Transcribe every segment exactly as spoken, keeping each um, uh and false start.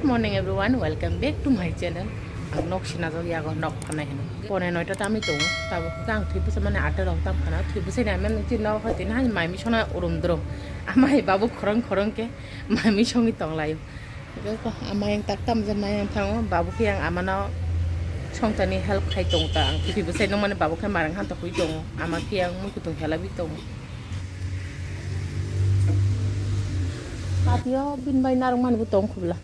Morning everyone, welcome back to my channel. Ang nok sinajak yago nok phanai hino. Pone noita tami tongo. Tabo khe ang thwi bwsa mani atta rok tam khana. Thwi bwsa ni amai nung chini nok hati nahani mai misona urum drum. Amai babu khorang khorang ke mai misongi tong laio. Amai ang tak tam jan mai ang thango. Babu khe ang amano songtani help khai tong ta. Ang thwi bwsa nung mani babu khe marang han ta hui tongo. Ama khe ang mui kutung hela bi tongo. Patio bin bai narwk mani bo tong khubla.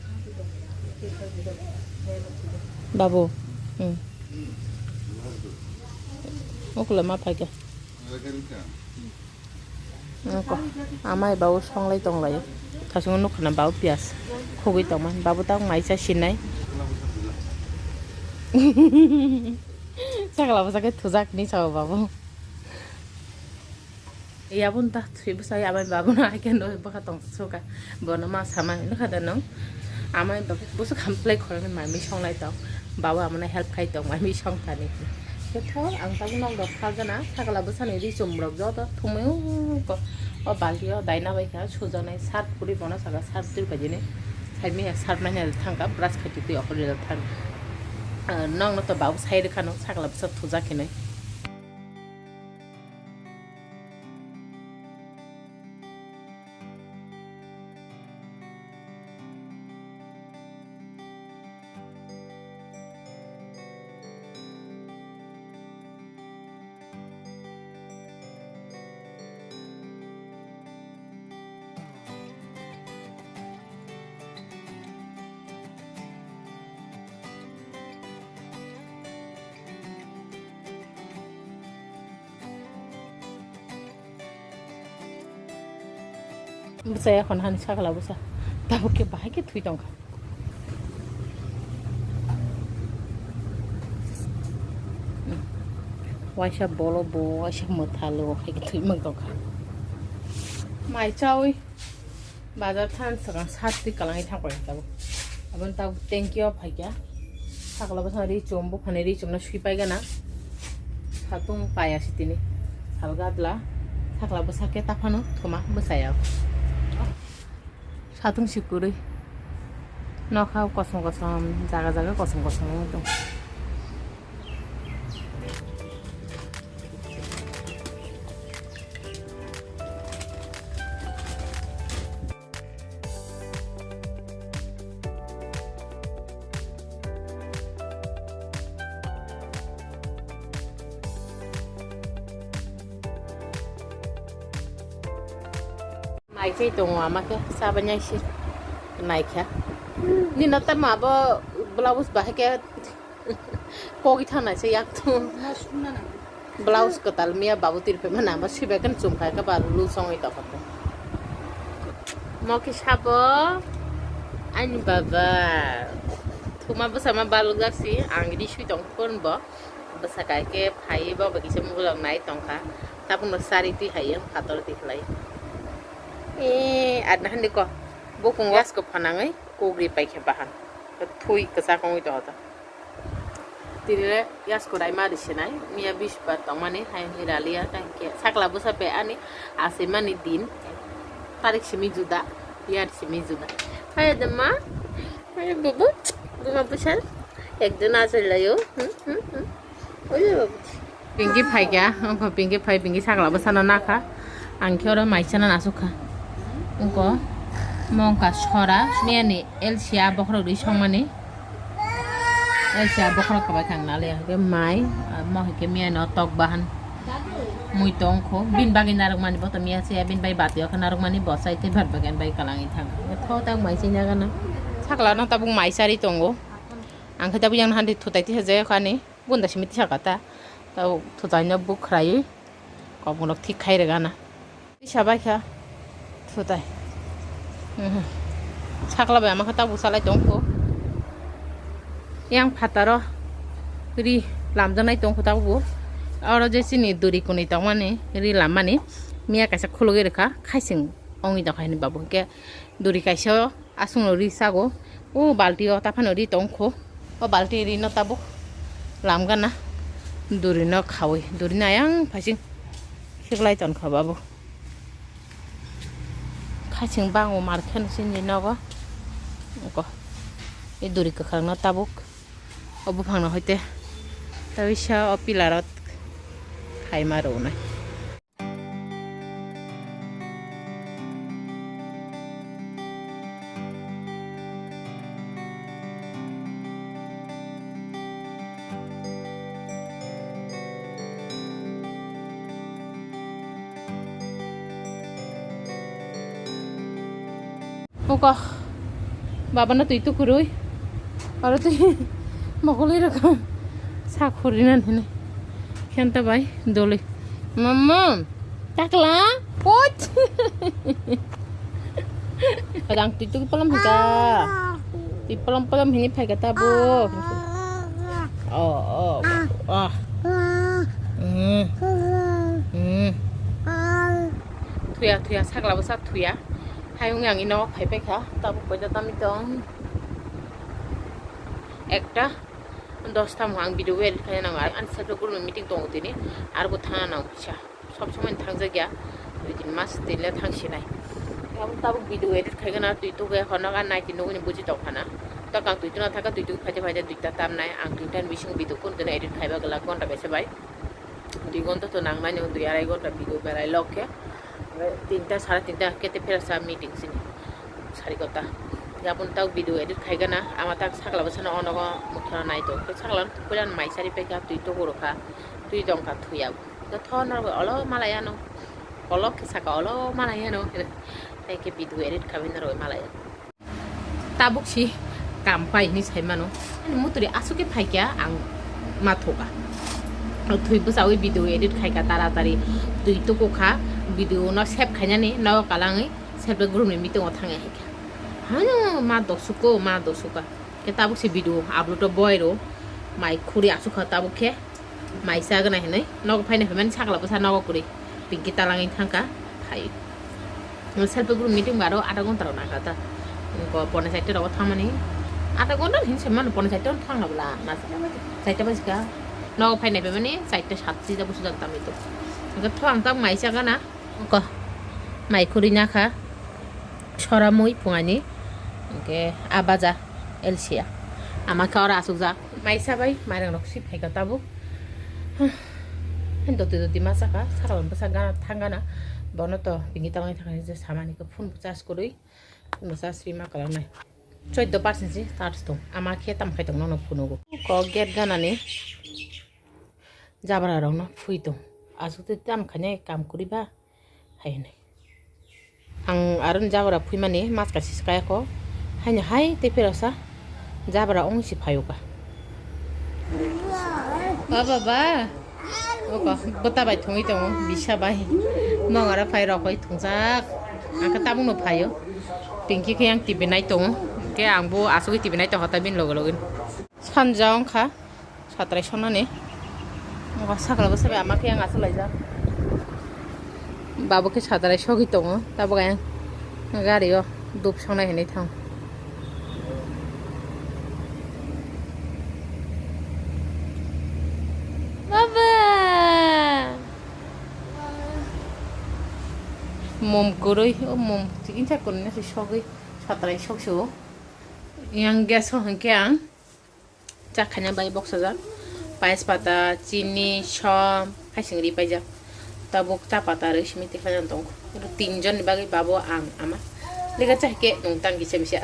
Babu. Hmm. Okla ma phaikha. Noko. Amai babu songlai tonglaio. Thasungo nukha na babu piyas. Khugui tongma. Babu tak maisa sinai. Sakla bwsa khe thujak ni sao babu. Yabon ta thwi bwsa amai babu no hai khe no bwkha tong suka. Bono ma sama nukha da nung. Amai babu bwsa khamplai khorang mai mi songlai tong. Babu amano help khai tong mai mi song thani. Khe tho ang tabuk nok dok phal gana sakla bwsa ni ri chum rok joto thumui ko. O balti o daina bai kha sujaknai sat puri bono saka sat puri bai jini. Sai mi sat nai thang ka brush khai twi okori thang. Nong no to babu sai rwkha no sakla bwsa thujak hinwi. Bwsa ya khon hani sakla bwsa. Tabuk khe bahai khe thwi tongkha. Waisa bolo bo, waisa mwthalo, hai khe thwi mang tongkha. Mai chawi. Bazar than swkang sat twi kwlangwi thang koi tabuk. Aboni tabuk tanki o phaikha. Sakla bwsa ri chum buphani ri chumna swi paigana. Satung paya sitini. Salga adla. Sakla bwsa khe taphano thuma bwsaya. Satung si kwrwi. Nokha kosom kosom jaga jaga kosom kosom wng tong. Nai chai tongo ama khe chabani aisi naikha. Nino tamo abo blouse bahai khe kogwi thangnai se yak thung. Blouse kwtal miya babu tirphaima nangba sibai khe chumkhai khe ba lu songwi tongkha. Mo khe sabo ani baba thuma bwsama balukjak si ang ri sui tong phone bo bwsa kai khe phaiwi bo bai kisa mobile rok nai tongkha tabukno chari twi hai yang phator twi khlai. E adna handi ko bukung gas ko phanangwi kugri paikhe bahan thui kwchak wngwi tongo. Tini le yasku raima ri sinai, miya bisbar tongmani, hai hwnwi raliya, tei hwnkhe sakla bwsa bai ani achaimani din, tarik simi juda, yar simi juda. Hai da ma, hai bubu, buma bwsa, ekjon achai laio, hmm, hmm, hmm. Oi, babu. Pinky phaikha, wngkha Pinky phai, Pinky sakla bwsano nakha. Ang khe oro maisano nasukha. Wngkha mongka sora, miyani L C A bokhorok ri songmani. L C A bokhorok kabai kha ang naliya. Hwnkhe mai, mo hwnkhe miyano tok bahan. Mui tongkho, bini bagwi narwkmani bo to miya se, bini bai bati o khe narwkmani bo sai tei bhat bagwi ani bai kwlangwi thang. Tho tak mai chini agana. Saklano tabuk mai chari tongo. Ang khe tabuk yang handi thutai tisa jaya kho ani. Bunda simi tisa kata. Tau thutai no buk khwrai. Kok gunok thik khai rega na. Tisa bai kha. Thutai. Mhm. Sakla bai ama kha tabuk salai tong kho. Yang phataro ri lamjaknai tong kho tabuk bo. Oro je chini duri kwnwi tongmani ri lammani. Miya kaisa khulugwi rwkha khaising ongwi tongkha hini babu hwnkhe duri kaisa o. Aswkno ri sago. O balti o taphano ri tong kho. O balti ri no tabuk lam gana. Duri no khawi. Duri no ayang phaising khiklai ton kha babu. Khaising bango mar kheno sini nogo. Ko. E duri kwkhwrangno tabuk o buphangno hoite tawisa o pillar o khaima rwnai. Puko. Baba no twi tukurui. Aro twi mokoloi rokha. Sa khuri nan hini. Khenta bai doli. Mama. Takla. Pot. Adang twi tuku palam hika. Twi palam palam hini phaika tabo. Oh, oh, oh. Hmm. Hmm. Thuya, thuya, sakla bwsa thuya. Hai wngya ang ino phai paikha. Tabuk koita tami tong. Ekta dosta mo ang video edit khaina nango. Ani self group ni meeting tongo tini. Arbo thana nango kisa. Sob somoi thangjakya. Dui tin mas tinle thangsinai. Tabuk tabuk video edit khaigana twi tuge hono ga nai tin nuguni buji tongkhana. Tok ang twi tuna thaka twi tuge phaja phaja duita tamnai. Ang duita ni bising video kun tuna edit khaiba gala gonta kaisa bai. Dui gonta to nangnai no, dui arai gonta video berai lok khe. Tinta, sare tinta kete phera sa meeting sini. Sari kota. Yapon tau video edit khaigana, ama tak sakla bwsano onogo mukha nai to. Sakla puran mai sari pekha twi to gurukha, twi tongkha thuya. Tho norok olo malaya no. Kolok khe saka olo malaya no. Tei khe video edit khabai norok malaya. Tabuk si kam pai hinwi sai mano. Ani mutri aswk khe phai kya ang ma thoka. Thwi bwchawi video edit khai kha taratari. Twi tuku kha video no save khainani no kalangwi save group ni meeting o thangya hai kha. Hano ma dosuko ma dosuka. Khe tabuk si video upload o boi ro mai khuri aswk kha tabuk khe. Mai chagwna hinwi nogo phaina phaimani sakla bwsa nogo kwrwi. Pinki talangwi thangkha phai. Self group meeting baro adha ghonta rok nangkha ta. Ko pone chaita rogo thangmani. Adha ghonta hin se mano pone chaita thangna bwla. Na chaita bajika. Nogo phaina phaimani chaita sat sija busu jak tamito. Hwnkhe thwang tak mai chagana. Ko mai khuri nakha. Soramui phungani. Hwnkhe a baja L C A. Ama khe oro asukjak. Mai sabai mairang rok si phaika tabuk. Doti doti ma saka, saka bai bwsa gana thang gana. Bono to bini tamani thangani je samani khe phone bo charge kwrwi. Phone bo charge rima kwlangnai. Chwddo percent si charge tong. Ama khe tam khai tong nono phone o. Ko gate gana ni jabra rok no phui tong. Asuk te tam khainai kam kwrwi ba. Hai hwnwi. Ang aro ni jabra phuimani mas kaisa se kaya kho. Haino hai tei phiroksa jabra wng si phaio ka. O baba. Oko bwta bai thungwi tongo, bisa bai. Mangara phai rok bai thungjak. Ang khe tabukno phaio. Pinki khe yang T V nai tongo. Khe ang bo asugwi T V nai tongkha ta bini loge loge. Sanja wngkha. Satrai sonani. Sakla bwsa bai ama khe ang aswk laijak. Babo khe satrai sogwi tongo. Tabuk ayang gari o dup songnai hinwi thang. Baba! Mom kwrwi, o mom chicken sa kwrwi na se sogwi satrai sokse o. Yang gas o hwnkhe ang. Chakhaina bai boksajak. Pais pata, chini, som, haising ri paijak. Tabuk cha pata rwi simi tikhlai tongo. Oro tinjon ni bagwi babo ang ama. Lega chahikhe nung tang kisa misa.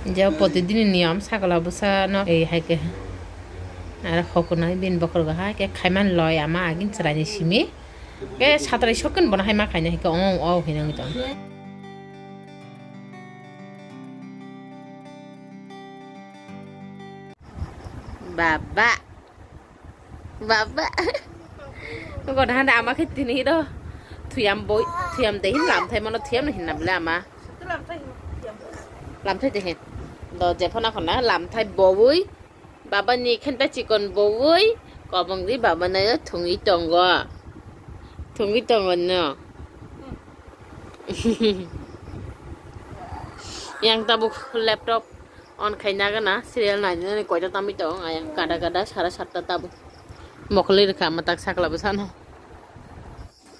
Je protidin ni niyom sakla bwsa no ei hai khe aro hokunai bini bokhorok hai khe khaiman loi ama agin chwraini simi khe satrai sokkeno bono hai ma khaina hai khe ong ong o hinwi tong. Baba. Baba. Ko hande ama khe tini do. Thuyam boi, thuyam de hin lam thai mano thuyam hin nam le ama. Lam thai de hin. Do je phona khona lam thai boi. Baba ni khen ta chikon boi. Kobong di baba na thungwi tongo. Thungwi tongo no. Yang tabuk laptop. On khai nagana serial nainani koita tamwi tongo ayang kada kada sara satta tabuk. Mokholwi rwkha ama tak sakla bwsano.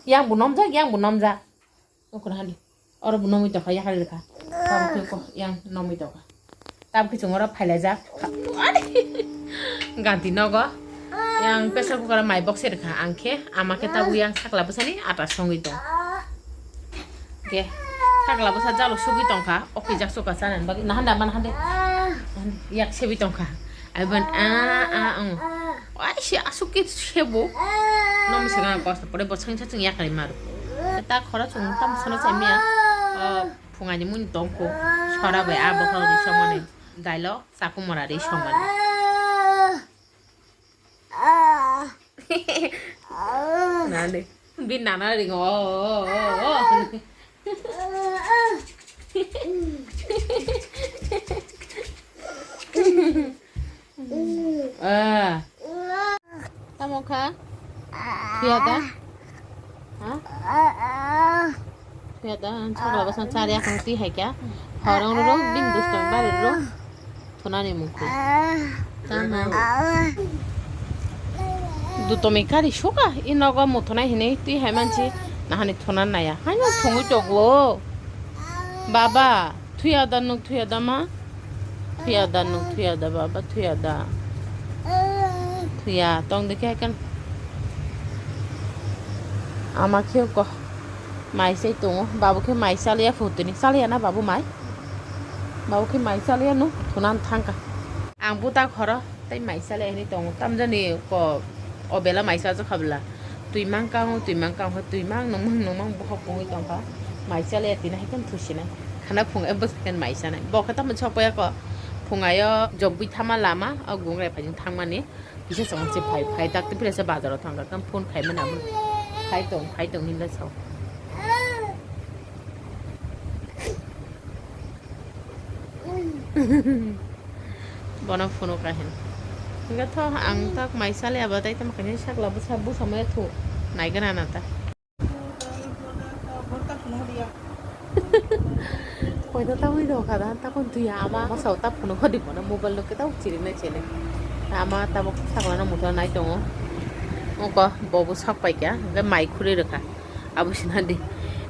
Yang bo nomjak, yang bo nomjak. Okon hadi. Oro bo nomwi tongkha, yakarwi rwkha. Tabuk khe ko-, yang nomwi tongkha. Tabuk khe chwng oro phailaijak. Ganti nogo. Yang pressure cooker o mai bokse rwkha. Ang khe ama khe tabuk yang sakla bwsani ata songwi tong. Khe sakla bwsa jalo sugwi tongkha. Okijak suka chanani bagwi. Nahande ama nahande. Nahande. Yak sebi tongkha. Ai ban a a ang. Ai se asuk ke sebo. Nom se ga kosto pore bo sangsa chwng yakarwi maru. Ta khoro chwng tam sono chai miya. O phungani muni tongkho. Sora bai a bokhorok ri somani. Dailo chakumara ri somani. Nani. Bi nana ringo. Ah. Tamo kha? Thuya da? Ha? Thuya da, ang chakla bwsang chari akang twi hai kya. Horong rok, bini dustong bari rok. Thunani mungkhu. Tamo. Dutomi kari suka, i nogo muthunai hinui twi hai manchi, nahani thunan naya. Haino thungwi togwo. Baba, thuya da nwng thuya da ma? Thuya da nwng thuya da baba, thuya da. Thuya, tong de khe kan. Ama khe ko. Mai sai tongo, babu khe mai chaliya phutini, chaliya na babu mai? Babu khe mai chaliya no, thunan thangkha. Ang buta khoro, tei mai chaliya hinui tongo, tamjani ko o bela mai chajak kha bwla. Twi mang kang, twi mang kang, twi mang nung mang, nung mang bokhok pungwi tongkha. Mai chaliya tini hai khe thusinai. Khana phung e bwsai khe mai chanai. Bo khe tamo sok paya ko. Phung ayo jobwi thama lama, o gungre phai thangmani. Kisa chwng se phai, phai tak tei phila se bazar o thang kha, phone khai mani amo. Khai tong, khai tong hinla sao. Bono phone o kahin. Hingke tho ang tak mai sale abo tai tamo kaisa sakla bwsa, bwsa maya thu. Nai gana na ta. Koito ta ui do kada, ta kon tuya ama. Masa ta phone hodi bono mobile no kita chiri na chene. Ama ta bo sakla na muto nai tongo. Oko bobo sak pai kya, hingke mai khuri rwkha. Abo sina di.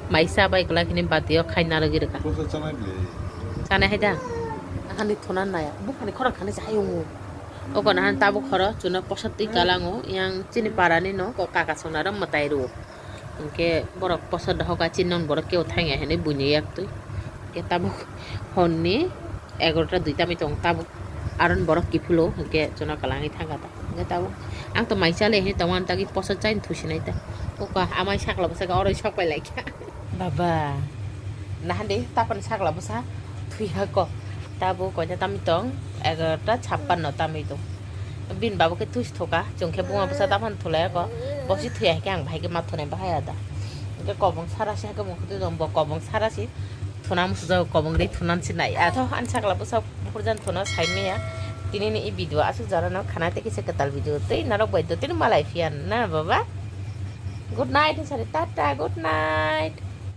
Mai sa bai kula kini bati o khai na logi rwkha. Boso chanai bile. Chanai hai da. Akhani thona naya. Bukhani khorang khani jai ungu. Oko nahan tabuk khoro chuna posa twi kalango. Yang chini parani no ko kaka sona ro mwtai ru. Hingke borok posa dohoka chini non borok keo thangya hinui buini yak twi. Hingke tabuk honni egarota duita mi tong tabuk aron borok kiphilo hingke chuna kalangwi thangkha ta. Hingke tabuk ang to mai chale hinui tongo ang tagwi posa chaini thusinai ta. Uka amai sakla bwsaka oro sok pai laikha. Baba, nahande tapani sakla bwsa thuiha ko. Tabuk koita tamwi tong, egarota chappanno tamwi tong. Bini babo khe thusi thoka, chwng khe buma bwsa taphano thulai ako. Bosi thuya hwnkhe ang bahai khe ma thunai bahai ada. Hwnkhe kobong sarasi hwnkhe mungkhe twi tong bo kobong sarasi. Thuna musujago kobong ri thunan sinai. Atho ani sakla bwsa buphurjan thuna saimaya. Tini ni i video aswk jora no khana tei kisa kwtal video tei norok bai do tini malai phiya na baba. Good night sari tata, good night.